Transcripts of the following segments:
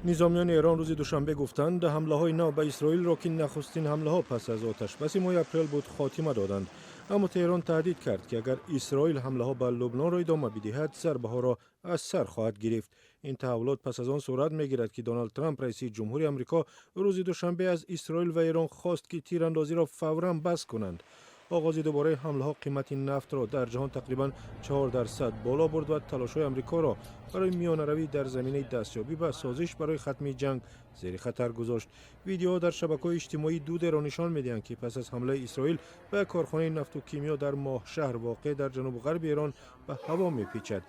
Низомиёни Эрон рӯзи душанбе гуфтанд, ҳамлаҳои нав ба Исроилро, ки нахустин ҳамлаҳо пас аз оташбаси моҳи апрел буд, хотима доданд. Аммо Теҳрон таҳдид кард, ки агар Исроил ҳамлаҳо ба Лубнонро идома бидиҳад, зарбаҳоро аз сар хоҳад гирифт. Ин таҳаввулот пас аз он сурат мегирад, ки Доналд Трамп, раиси ҷумҳури Амрико, рӯзи душанбе аз Исроил ва Эрон хост, ки тирандозиро фавран бас кунанд. Оғози дубораи ҳамлаҳо қимати нафтро дар ҷаҳон тақрибан 4% боло бурд ва талошҳои Амрикоро барои миёнаравӣ дар заминаи дастёбӣ ба созиш барои хатми ҷанг зери хатар гузошт. Видеоҳо дар шабакаҳои иҷтимоӣ дудеро нишон медиҳанд, ки пас аз ҳамлаи Исроил ба як корхонаи нафту кимиё дар Моҳшаҳр, воқеъ дар ҷанубу ғарби Эрон, ба ҳаво мепечад.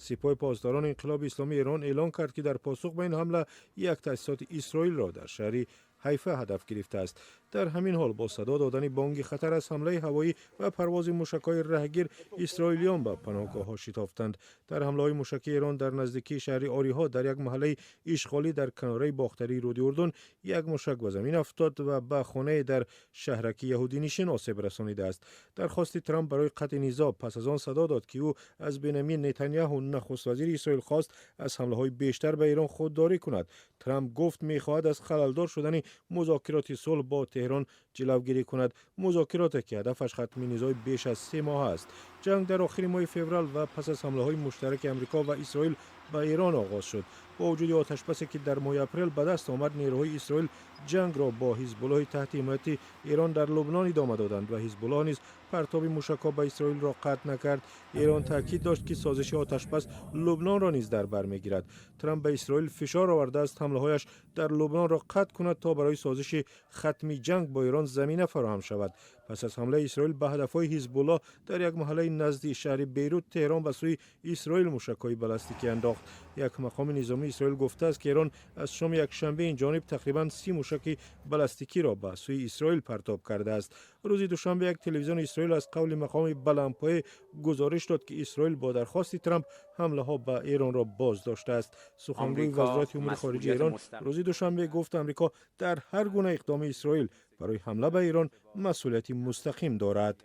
Сипоҳи Посдорони Инқилоби Исломии Эрон эълон кард, ки дар посух ба ин ҳамла як таъсисоти Исроилро дар шаҳри Ҳайфа ҳадаф гирифтааст. Дар ҳамин ҳол, бо садо додани бонги хатар аз ҳамлаи ҳавоӣ ва парвози мушакҳои раҳгир, исроилиён ба паноҳгоҳҳо шитофтанд. Дар ҳамлаҳои мушакии Эрон дар наздикии шаҳри Ориҳо, дар як маҳаллаи ишғолӣ дар канораи бохтарии рӯди Урдун, як мушак ба замин афтод ва ба хонае дар шаҳраки яҳудинишин осеб расонидааст. Дархости Трамп барои қатъи низоъ пас аз он садо дод, ки ӯ аз Бенямин Нетаняҳу, нахуствазири Исроил, хост аз ҳамлаҳои бештар ба Эрон худдорӣ кунад. Трамп гуфт, мехоҳад аз халалдор шудани музокироти сулҳ бо Теҳрон ҷилавгирӣ кунад, музокироте ки ҳадафаш хатми низои беш аз 3 моҳ аст. Ҷанг дар охири моҳи феврал ва пас аз ҳамлаҳои муштараки Амрико ва Исроил ба Эрон оғоз шуд. Бо вуҷуди оташбасе, ки дар моҳи апрел ба даст омад, нерӯҳои Исроил ҷангро бо Ҳизбуллоҳи таҳти ҳимояти Эрон дар Лубнон идома доданд ва Ҳизбуллоҳ низ партоби мушакҳо ба Исроилро қатъ накард. Эрон таъкид дошт, ки созиши оташбас Лубнонро низ дар бар мегирад. Трамп ба Исроил фишор овардааст, ҳамлаҳояш дар Лубнонро қатъ кунад, то барои созиши хатми ҷанг бо Эрон замина фароҳам шавад. Пас аз ҳамлаи Исроил ба ҳадафҳои Ҳизбуллоҳ дар як маҳаллаи назди шаҳри Бейрут, Теҳрон ба сӯи Исроил мушакҳои баллистикӣ андохт. Як мақоми низомии Исроил гуфтааст, ки Эрон аз шоми якшанбе ин ҷониб тақрибан 30 мушаки баллистикиро ба сӯи Исроил партоб кардааст. Рӯзи душанбе як телевизиони Исроил аз қавли мақоми баландпоя гузориш дод, ки Исроил бо дархости Трамп ҳамлаҳо ба Эронро боз доштааст. Сухангӯи Вазорати умури хориҷаи Эрон рӯзи душанбе гуфт, Амрико дар ҳар гуна иқдоми Исроил барои ҳамла ба Эрон масъулияти мустақим дорад.